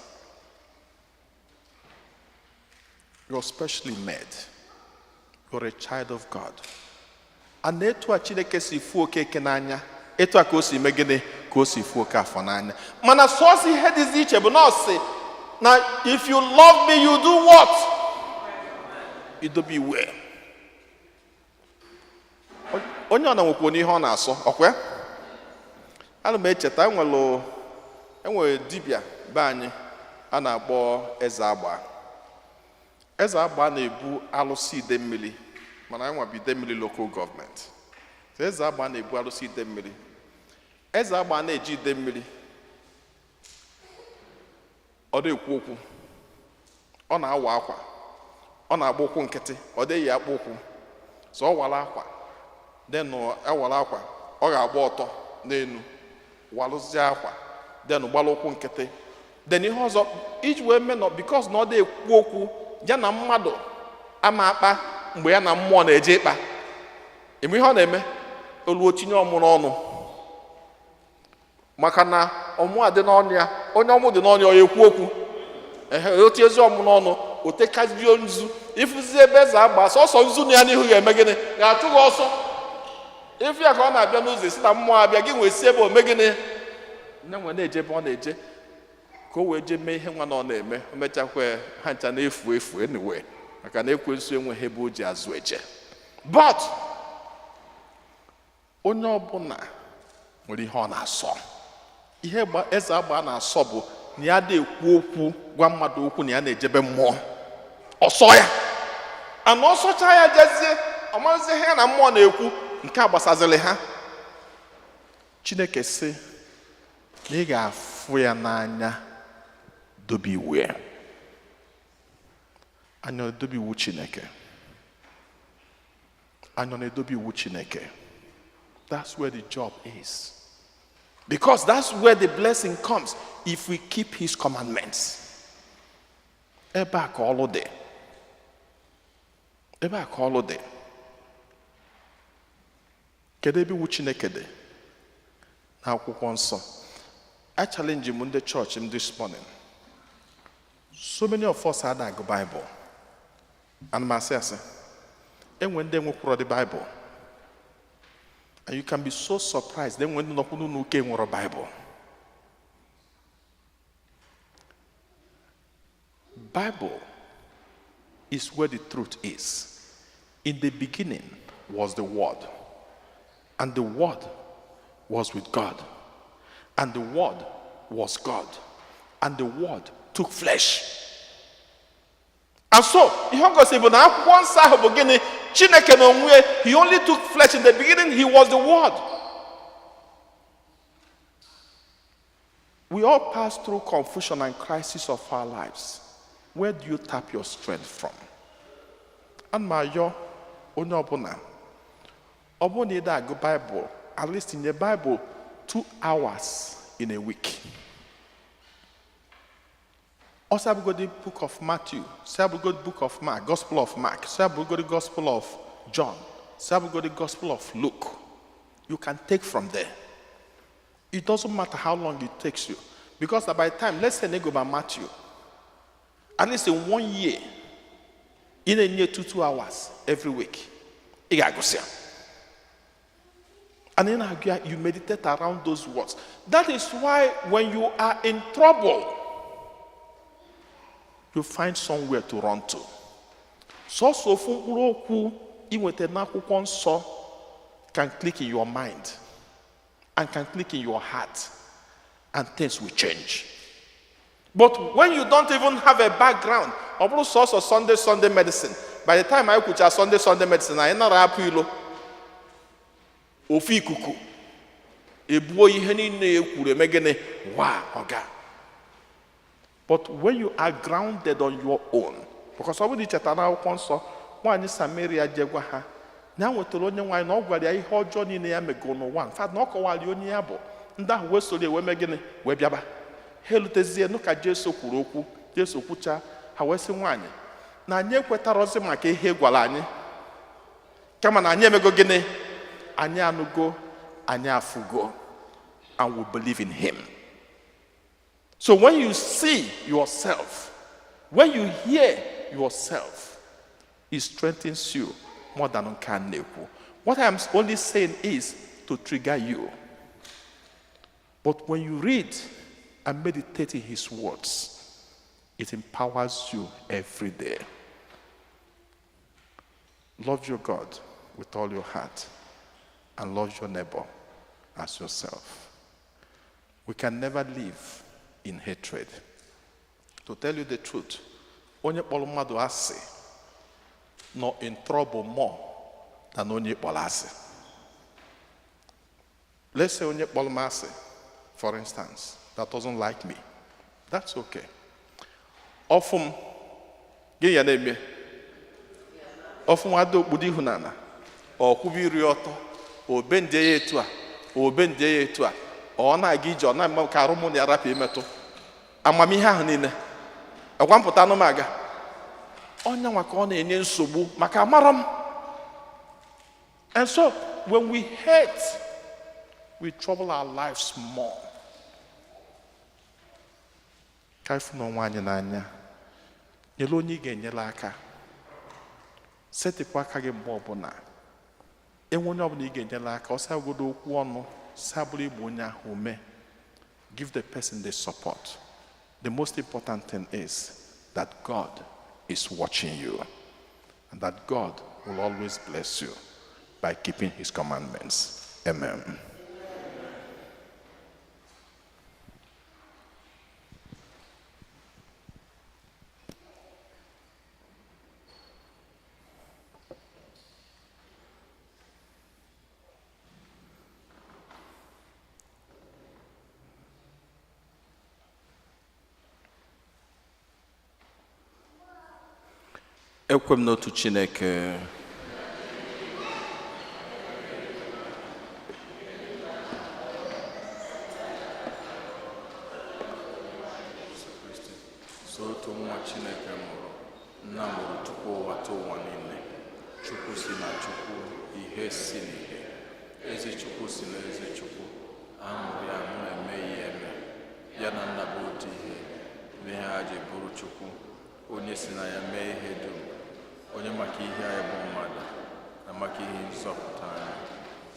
You're specially made. You're a child of God. And etu a Chineke si fuo Okeke n'anya, etu a ka o si mee gịnị? Ka o si fuo Okafọ n'anya. Mana sọọsọ ihe dịzi iche bụ na ọ sị na if you love me, you do what? Idobe iwu. Onye ọ na-nwekwu n'ihe ọ na-asọ ọkwa. Ana m echeta enwere dibịa be anyị a na-akpọ Eze Agba. Eze Agba na-ebu alụsị ide mmiri, mana anyị nwa bụ ide mmiri local government. Eze Agba na-ebu alụsị ide mmiri. Eze Agba na-eji ide mmiri, ọ na-ekwu okwu, ọ na-awa akwa, ọ na-agba ụkwụ nkịtị, ọ dịghị akpụ ụkwụ. So ọ wara akwa, denụ awara akwa, ọ ga-agba ọtọ n'elu, walụzie akwa, denụ gbara ụkwụ nkịtị. Den ihe ọzọ iji wee mee nọ, because na ọ dị ekwu okwu, ya na mmadụ ama akpa mgbe ya na mmụọ na-eje ịkpa. Eme ihe ọ na-eme, olu otinye ọmụ n'ọnụ, maka na ọmụ a dị n'ọnụ ya, onye ọmụ dị n'ọnụ ya, ọ ekwu okwu. Ehe, otu ezi ọmụ n'ọnụ, o tekazie nzu. Ịfụzi ebe eze agba, sọsọ nzu na ya n'ihu ga-eme gịnị? Ga-achụ gị ọsọ. Ịfụ ya ka ọ na-abịa n'ụzọ, esi na mmụọ abịa, gị nwee si ebe o mee gịnị? Nne nwe na-eje ebe ọ na-eje ka o wee jee mee ihe nwa na ọ na-eme. O mechakwa, ha ncha na-efu efu anyway, maka na ekwensu enweghị ebe o ji azụ eje. But onye ọbụla nwere ihe ọ na-asọ. Ihe eze agba na-asọ bụ na ya na-ekwu okwu, gwa mmadụ okwu na ya na-ejebe mmụọ. Ọsọ ya ana ọsọcha ya jezie, ọ marazie ihe ya na mmụọ na-ekwu. Nke a gbasazịrị ha. Chineke sị na ị ga-afụ ya n'anya, dobe iwu ya. Anyị na-edobe iwu Chineke? Anyị na-edobe iwu Chineke? That's where the job is, because that's where the blessing comes, if we keep his commandments. Ebe a ka ọlụ dị, ebe a ka ọlụ dị. Kedu ebe iwu Chineke dị n'akwụkwọ nsọ? I challenge m ndị chọọchị m this morning. So many of us ada agụ Bible. Ana m asị asị enwe ndị enwekwuro the Bible, and you can be so surprised, enwe ndị nọkwu n'ụlọ ụka enwero Bible. Bible is where the truth is. In the beginning was the Word, and the Word was with God, and the Word was God, and the Word took flesh. And so, ihe ọ gosi bụ na akwụkwọ nsọ ahụ bụ gịnị? Chineke na onwe ya. He only took flesh. In the beginning, he was the Word. We all pass through confusion and crisis of our lives. Where do you tap your strength from? Ana m ayọ onye ọbụla, Ọ bụrụ na ị da agụ Bible, at least in the Bible 2 hours in a week. Also abụgodi book of Matthew, si abụgodi book of Mark, Gospel of Mark, si abụgodi Gospel of John, si abụgodi Gospel of Luke. You can take from there. It doesn't matter how long it takes you, because by the time, let's say, go by Matthew, at least in one year, ị na-enye 2 hours every week, ị ga-agụsị ya. And then again, you meditate around those words. That is why when you are in trouble, you find somewhere to run to. Sọsọ ofu mkpụrụ okwu ị nweta n'akwụkwọ nsọ can click in your mind and can click in your heart, and things will change. But when you don't even have a background, ọ bụrụ sọsọ Sunday Sunday medicine, by the time anyị kwucha Sunday Sunday medicine, anyị nara apụ ilo, ofu ikuku ebuo ihe niile e kwuru eme gịnị wa ọga. But when you are grounded on your own, because ọ bụrụ na icheta n'akwụkwọ nsọ, nwaanyị Samaria je gwa ha na ya nwetara onye nwaanyị na ọ gwara ya ihe ọjọọ niile ya mego n'ụwa. In fact, na ọ kọwara ya onye ya bụ, ndị ahụ wee soro ya wee mee gịnị, wee bịaba. Ha elutezie nụ ka Jesu kwuru okwu. Jesu kwucha, ha wee sị nwaanyị na anyị ekwetarọzi maka ihe ị gwara anyị, kama na anyị emego gịnị, anyị anụgo, anyị afụgo, and we believe in him. So when you see yourself, when you hear yourself, it strengthens you more than nke a na-ekwu. What I'm only saying is to trigger you. But when you read and meditate in his words, it empowers you every day. Love your God with all your heart and love your neighbor as yourself. We can never live in hatred. To tell you the truth, onye kpọrọ mmadụ asị nọ in trouble more than onye kpọrọ asị. Let's say onye kpọrọ m asị, for instance, that doesn't like me. That's okay. Ọfụ m, gịnị ya na-eme? Ọfụ m ada okpudo ihu n'ala, ọ kwụba iri ọtọ, obe nje ya etu a, obe nje ya etu a, ọ na-aga ije, ọ na-eme ka arụ mụ na ya rapụ imetụ. Amamihe ahụ niile, ọgwa mpụta anụ m aga. Ọnya nwa ka ọ na-enye nsogbu maka amara m. And so, when we hate, we trouble our lives more. Ka anyị fụ n'onwe anyị n'anya, nyere onye ị ga-enyere aka, setịpụ aka gị mgbe ọbụla. Enwe onye ọbụla ị ga-enyere aka, ọ sịagodo okwu ọnụ, sị abụrụ igbo onye ahụ ume. Give the person the support. The most important thing is that God is watching you and that God will always bless you by keeping his commandments. Amen. Ekwe m n'otu Chineke, so otu nwa Chineke mụrụ, nna mụrụ tupu ụwa tụ ụwa niile, Chukwu si na Chukwu, ihe si n'ihe, ezi Chukwu si na ezi Chukwu, amụrụ ya mụ emeghị ya eme, ya na nna bụ otu ihe, n'ihe ha ji bụrụ Chukwu, onye si na ya mee ihe dum, onye maka ihe anyị bụ mmadụ na maka ihe nzọpụta anyị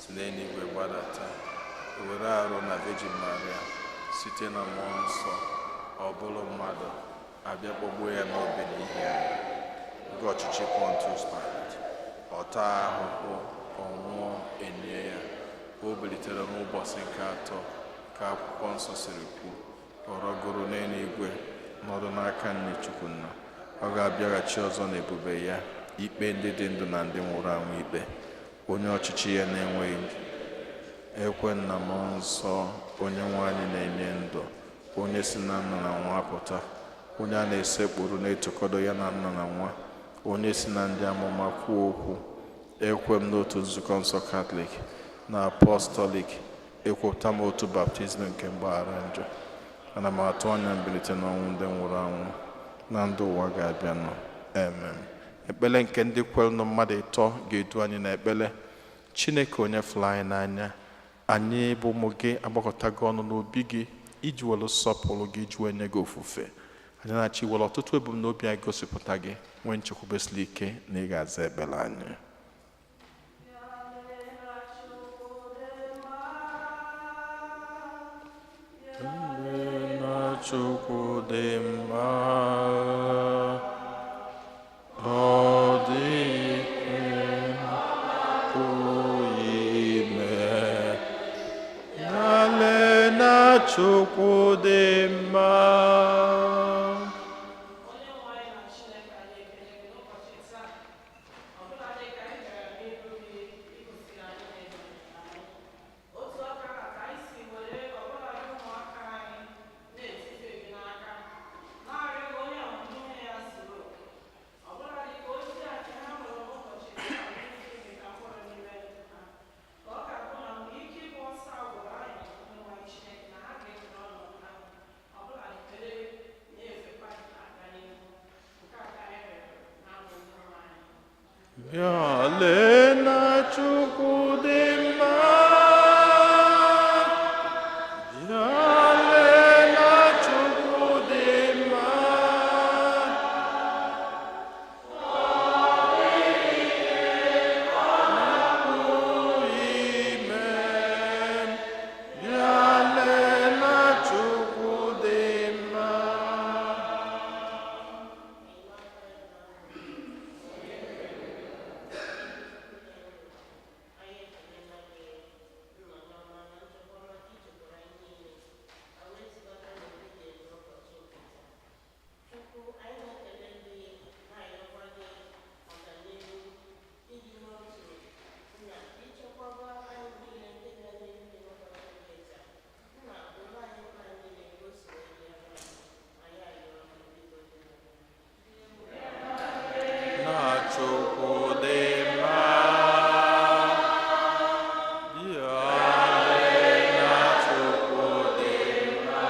si n'eluigwe gbadata, o were arụ na Virgin Maria, site na mmụọ nsọ ọ bụrụ mmadụ, abịa kpọgbuo ya n'obe n'ihi anyị, oge ọchịchị Pontius Pilate, ọ taa ahụhụ, ọ nwụọ, enye ya, o bilitere n'ụbọchị nke atọ ka akwụkwọ nsọ siri kwu, ọ rọgoro n'eluigwe, nọdụ n'aka nne Chukwu nna, ọ ga-abịaghachi ọzọ n'ebube ya ikpe ndị dị ndụ na ndị nwụrụ anwụ ikpe, onye ọchịchị ya na-enweghị. Ekwe na mmụọ nsọ, onye nwe anyị na-enye ndụ, onye si na nna na nwa pụta, onye a na-esekpuru na-etokọdo ya na nna na nwa, onye si na ndị amụma kwuo okwu. Ekwe m n'otu nzukọ nsọ Katọlik na Apọstọlik. Ekwupụta m otu baptizim nke mgbaghara njọ. Ana m atụ anya mbilite n'ọnwụ ndị nwụrụ anwụ na ndụ ụwa ga-abịanụ. Amen. Ekpele nke ndị kwerenụ mmadụ ịtọ ga-edu anyị n'ekpele. Chineke onye fụrụ anyị n'anya, anyị bụ ụmụ gị agbakọtago ọnụ n'obi gị iji were sọpụrụ gị, iji wee nye gị ofufe. Anyị na-achọ iwere ọtụtụ ebumnobi anyị gosipụta gị, nwee nchekwube siri ike na ị ga-aza ekpere anyị. Na Chukwu dị mma, ọ dị pụghị ime. Nale na Chukwu dị mma. Onyenwe anyị na Chineke, anyị ekele gị n'ụbọchị taa, ọbụladị ka anyị bịara n'iru gị igosi anyị na ịhụnanya anyị. Otu aka ka anyị si were ọbụladị ụmụaka anyị na-etife gị n'aka, na-arịọ gị onye amamihe ya zuru oke, ọbụladị ka ozi a nke ha nwere n'ụbọchị taa na-efe gị ka mkpụrụ n'ime ndụ ha, ka ọ ga-abụ na mgbe ike ịgba ọsọ a gwụrụ anyị, Onyenwe anyị Chineke, na ha ga-ekere ọnọdụ ha, ọbụladị kpere na-efekwa gị na-aga n'ihu. Nke a ka anyị rịọrọ n'aha Onyenwe anyị. Bịa lee na Chukwu dị mma. Bịa lee na Chukwu dị mma. Ime. Bịa lee na Chukwu dị mma. Anyị ekelela gị, nna n'ọma, na nchekwa ọma ka ichekwara anyị niile ma wee zibata n'obi gị n'ụbọchị nke taa. Chukwu, anyị na-ekele gị, na-arịọkwa gị ọganihu, ịdị n'otu, nna, ichekwaba anyị niile ndị bịara n'ihu gị n'ụbọchị nke taa. Nna, bụrụ anyị mkpa anyị niile ka o si wee bịara anyị. Anyị arịọ gị, biko, dị. Na Chukwu dị mma. Bịa lee na Chukwu dị mma.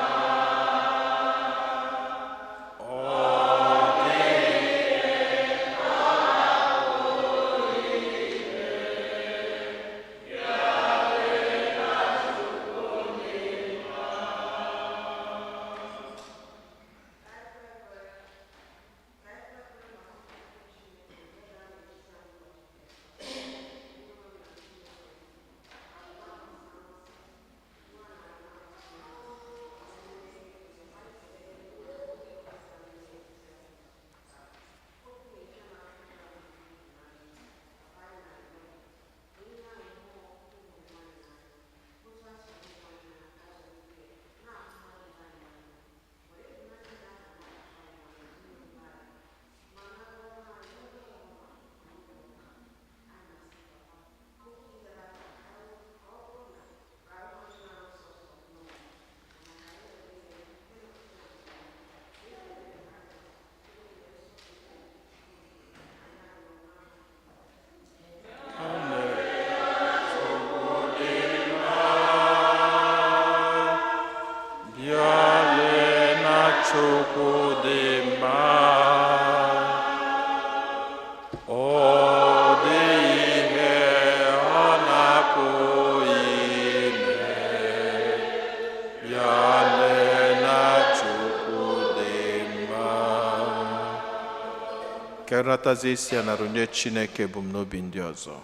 Ọ dị. Bịa lee na Chukwu dị mma. Ọ dịghị ihe ọ na-apụghị ime. Bịa lee na Chukwu dị mma. Ka nratazie isi a nara onye Chineke ebumnobi ndị ọzọ.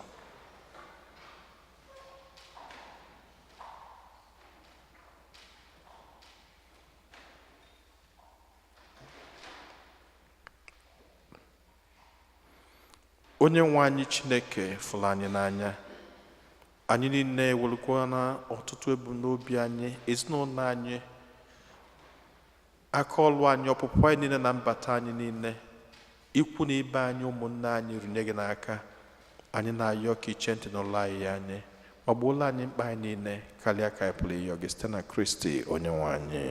Onye nwe anyị Chineke fụrụ anyị n'anya, anyị niile ewerukwana ọtụtụ ebumnobi anyị, ezinụlọ anyị, aka ọlụ anyị, ọpụpụ anyị niile na mbata anyị niile, ikwu na ibe anyị, ụmụnne anyị, runye gị n'aka. Anyị na-ayọ ka iche ntị n'ụlọ anyị anyị ma gbuola anyị mkpa anyị niile karịa ka anyị pụrụ ịyọ gị, site na Kristi onye nwe anyị.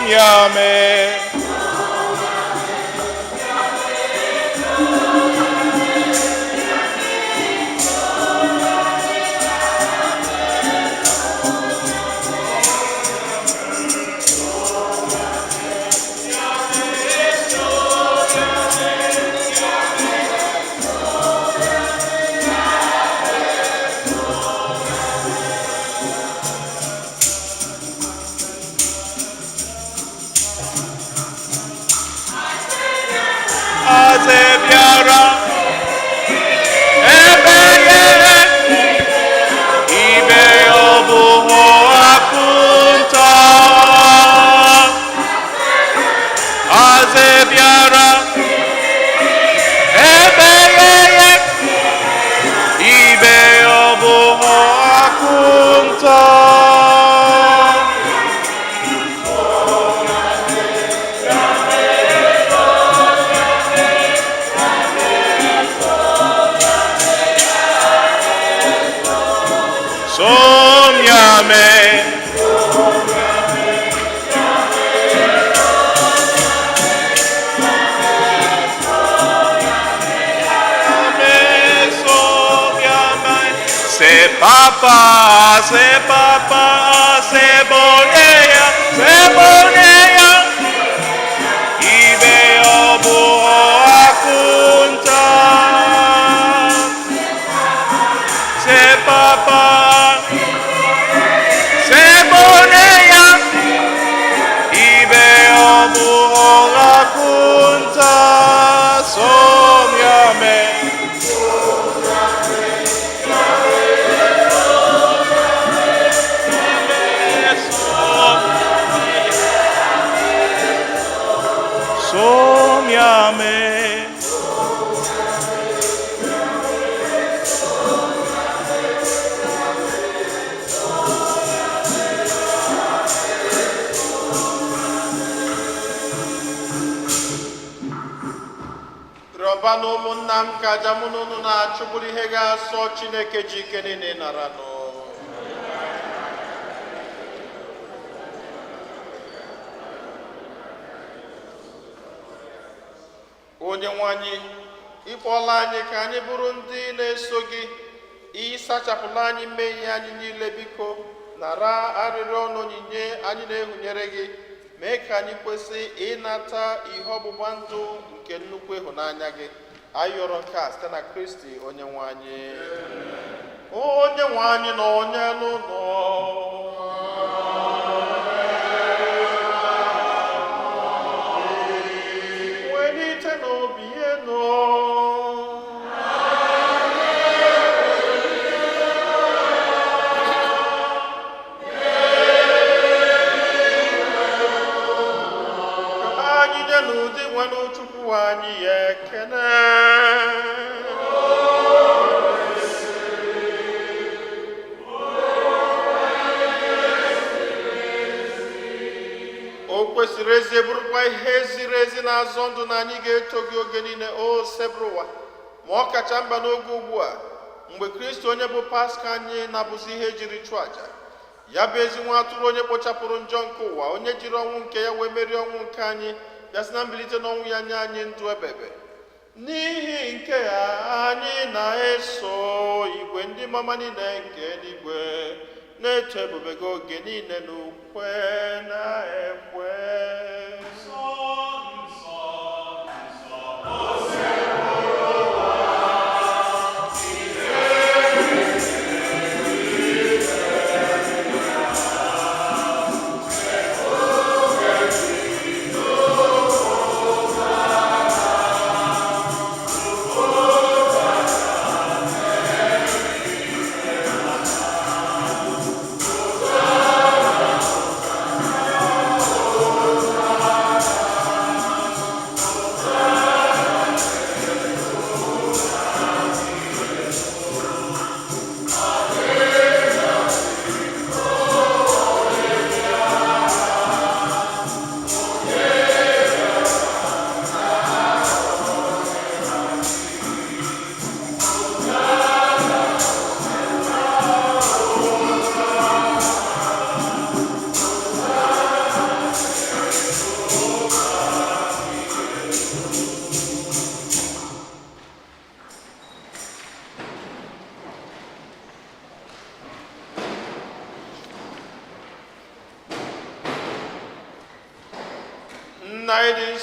Somiame. Aze bịara ebe ihe ibe ọ bụ akụ nta. Aze bịara ebe ihe ibe ọ bụ akụ nta. Somiame. Se papa, se papa, se boneya, se boneya. Ibe obu akunta. Se papa, se boneya. Ibe obu akunta. Somiame. Somiame. Rịọba na ụmụnna m ka aja mụ na unu na-achụ bụrụ ihe ga-asọ Chineke ji ike niile nara nụ. Onye nwe anyị, ịkpọla anyị ka anyị bụrụ ndị na-eso gị. Ịsachapụla anyị mmehie anyị niile. Biko nara arịrịọ na onyinye anyị na-ehunyere gị. Mee ka anyị kwesị ịnata ihe ọgbụgba ndụ nke nnukwu ịhụnanya gị. Anyị yọrọ nke a site na Kristi onye nwe anyị. Onye nwe anyị na onye n'ụlọ welite n'obi enu. Ka anyị nye n'ụdị nwanne Chukwu anyị ya ekene. O kwesịrị ezie, bụrụkwa ihe ziri ezi na-azọ ndụ, na anyị ga-eto gị oge niile, o Sebrụwa, ma ọ kacha mba n'oge ugbu a, mgbe Kristi onye bụ Paska anyị na-abụzi ihe jiri chụọ àjà ya, bụ ezi nwa atụrụ onye kpochapụrụ njọ nke ụwa, onye jiri ọnwụ nke ya wee merie ọnwụ nke anyị, bịasị na mbilite n'ọnwụ ya nye anyị ndụ ebebe. N'ihi nke ya, anyị na-eso igwe ndị mama niile nke eluigwe na-eto ebube gị oge niile n'ukwe na ekwe.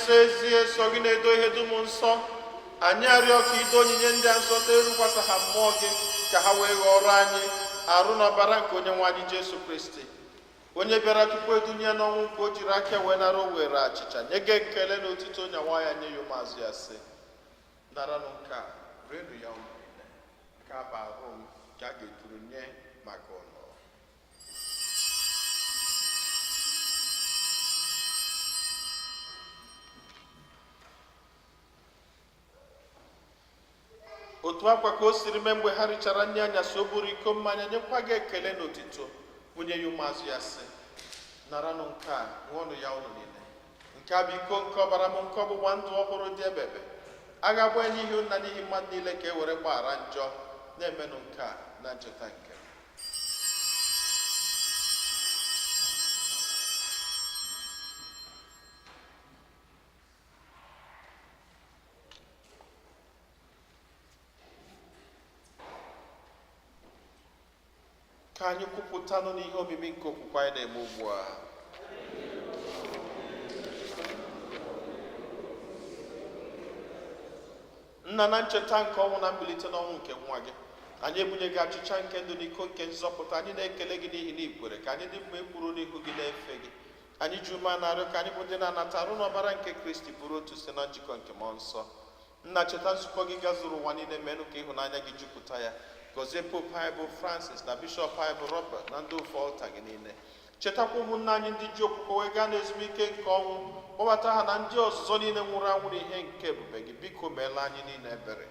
nsọ ezie sọ gị na-edo ihe dum nsọ. Anyị arịọ ka ido onyinye ndị a nsọ erukwasa ha mmụọ gị, ka ha wee ghọrọ anyị arụ na ọbara nke onye nwe anyị Jesu Kristi, onye bịara tupu edunye n'ọnwụ nke o jiri aka wee nara. O were achịcha nye gị ekele na otito, nyawa ya, nye ya ụmụazụ ya, sị: "Naranụ nke a, rienụ ya unu niile. Nke a bụ arụ m nke a ga-eturu nye maka ụnụ." Otu akwa ka o siri mee mgbe ha richara nri anyasị, o buru iko mmanya, nyekwa gị ekele na otito, bunye ya ụmụazụ ya, sị: "Naranụ nke a, ṅụọnụ ya unu niile. Nke a bụ iko nke ọbara m, nke ọgbụgba ndụ ọhụrụ dị ebebe. A ga-agba ya n'ihi unu na n'ihi mmadụ niile ka e were gbaghara njọ. Na-emenụ nke a na ncheta nke m." Ka anyị kwupụtanụ n'ihe omimi nke okwukwe anyị na-eme ugbu a. Nna, na ncheta nke ọnwụ na mbilite n'ọnwụ nke nwa gị, anyị ebunye gị achịcha nke ndụ n'iko nke nzọpụta. Anyị na-ekele gị n'ihi na ikwere ka anyị dị mma ekwuru n'ihu gị na-efe gị. Anyị ji ume na-arịọ ka anyị bụ ndị na-anata arụ n'ọbara nke Kristi bụrụ otu site na njikọ nke mmụọ nsọ. Nna, cheta nzukọ gị gazuru ụwa niile, menụ ka ịhụnanya gị jupụta ya. Gọzie Pope anyị bụ Francis, na Bishọp anyị bụ Robert, na ndị ofe ọlta gị niile. Chetakwa ụmụnne anyị ndị ji okwukwe wee gaa n'ezumike nke ọnwụ. Kpọbata ha na ndị ọzọ niile nwụrụ anwụ n'ihe nke ebube gị. Biko meela anyị niile ebere,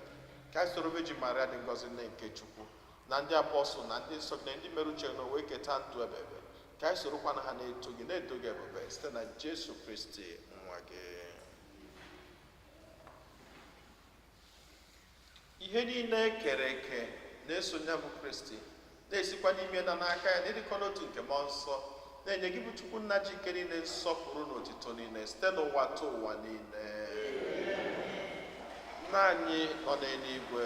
ka anyị soro Virgin Maria dị ngọzi, nne nke Chukwu, na ndị apọstụl na ndị nsọ gị na ndị mere uche na wee keta ndụ ebebe, ka anyị sorokwa na ha na-eto gị, na-edo gị ebube, site na Jesu Kristi nwa gị. Ihe niile e kere eke na-eso ya bụ Kristi, na-esikwa n'ime na n'aka ya, n'ịdịkọ n'otu nke mmụọ nsọ, na-enye gị bụ Chukwu nna ji ike niile nsọpụrụ na otito niile site n'ụwa tụ ụwa niile. Nna anyị nọ n'eluigwe,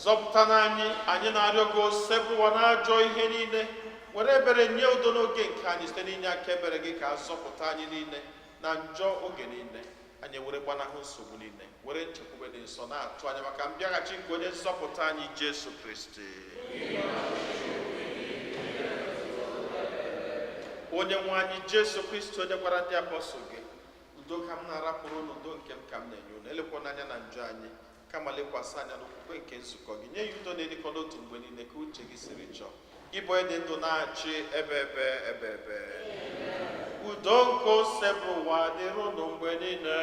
zọpụta anyị, anyị na-arịọ gị. Osebụwa na ajọ ihe niile, were ebere nye udo n'oge nke anyị. Site n'inye aka ebere gị, ka a zọpụta anyị niile na njọ oge niile, anyị were gbanahụ nsogbu niile, were nchekwube dị nsọ na-atụ anya maka mbịaghachi nke onye nzọpụta anyị Jesu Kristi. Onye nwe anyị Jesu Kristi, onye gwara ndị apọstụl gị, "Udo ka m na-arapụrụ unu, udo nke m ka m na-enye unu," elekwana anya na njọ anyị, kama lekwasị anya n'okwukwe nke nzukọ gị, nye ya udo na-edikọ n'otu mgbe niile, ka uche gị siri chọọ. Ịbụ onye dị ndụ na-achị ebe ebe ebe ebe. Udo nke Osebụwa dịrị unu mgbe niile.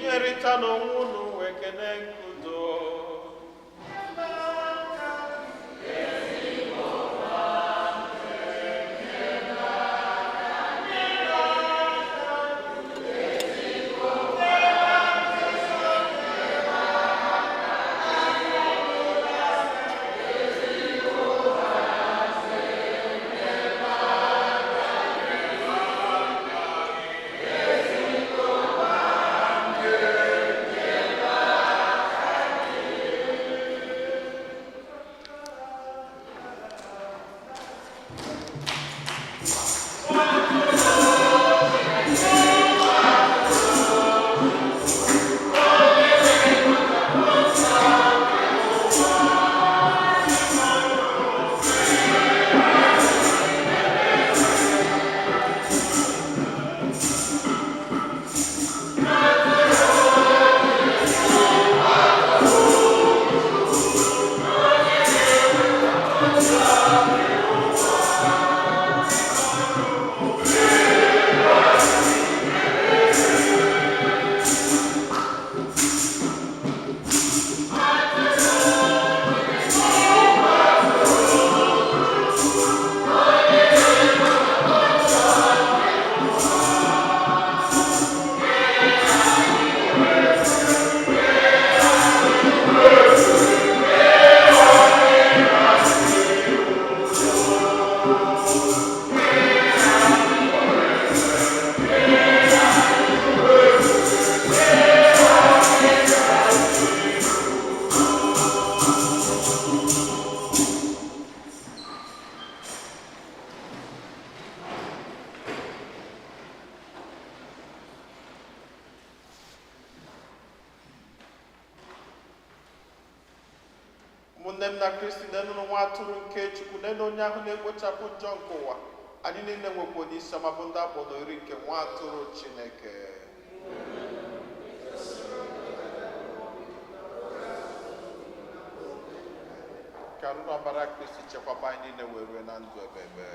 Nyerịta n'onwe unu ekene nke udo. na Kristi, n'elu nwa atụrụ nke Chukwu, n'elu onye ahụ na-ekpochapụ njọ nke ụwa. Anyị niile nwekwa onye isi ọma bụ ndị akpọ n'oriri nke nwa atụrụ Chineke. Ka arụ na ọbara Kristi chekwaba anyị niile wee rue na ndụ ebebe.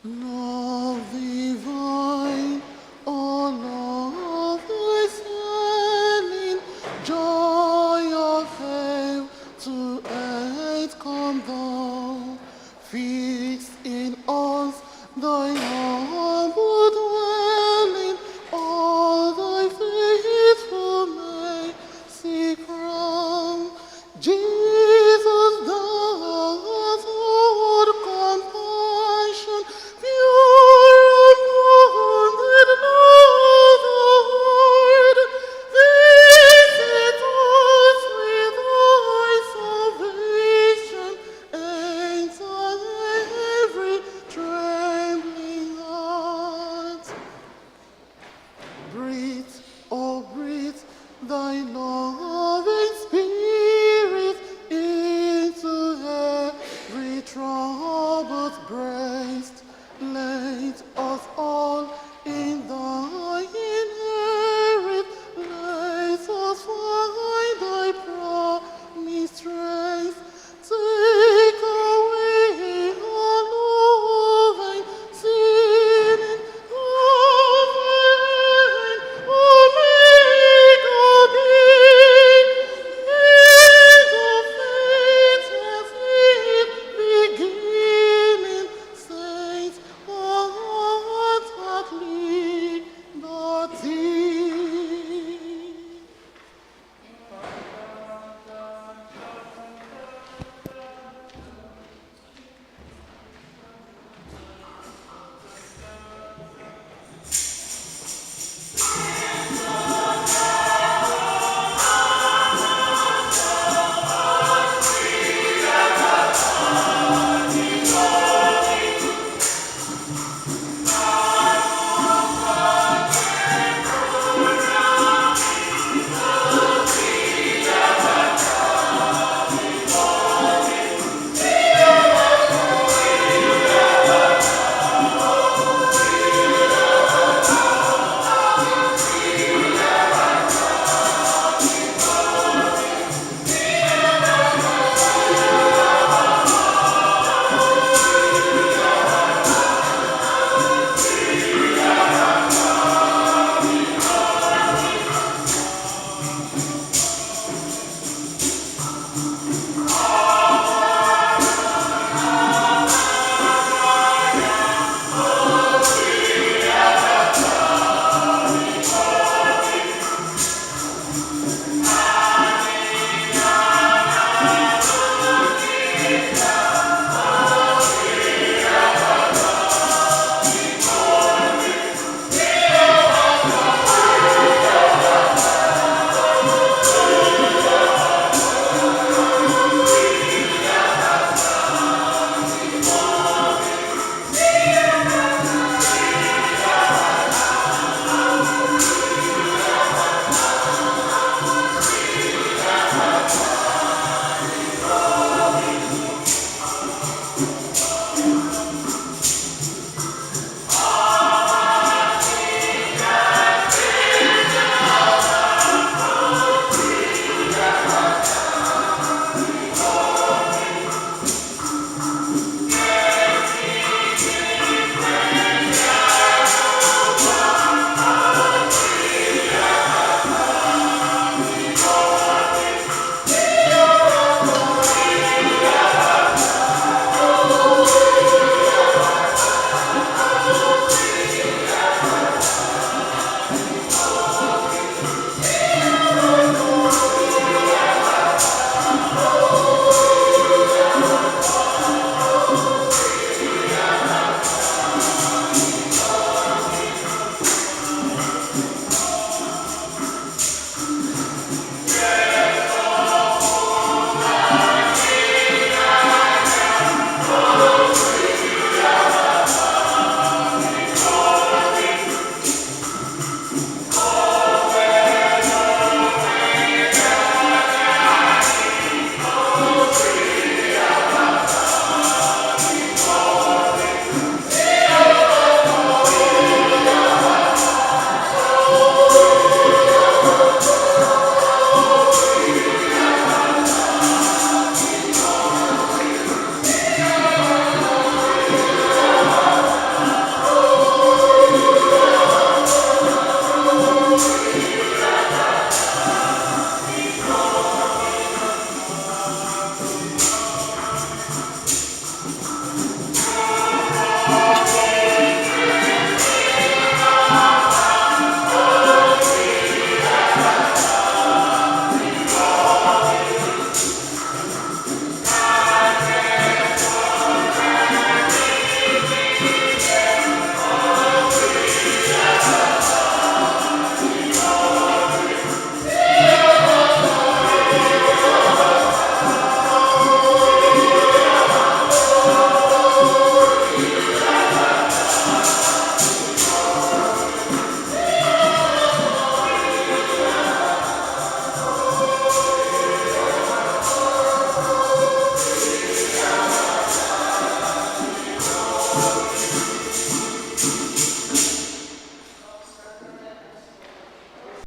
Love divine, O love returning, joy of heaven to earth come down, fix in us thy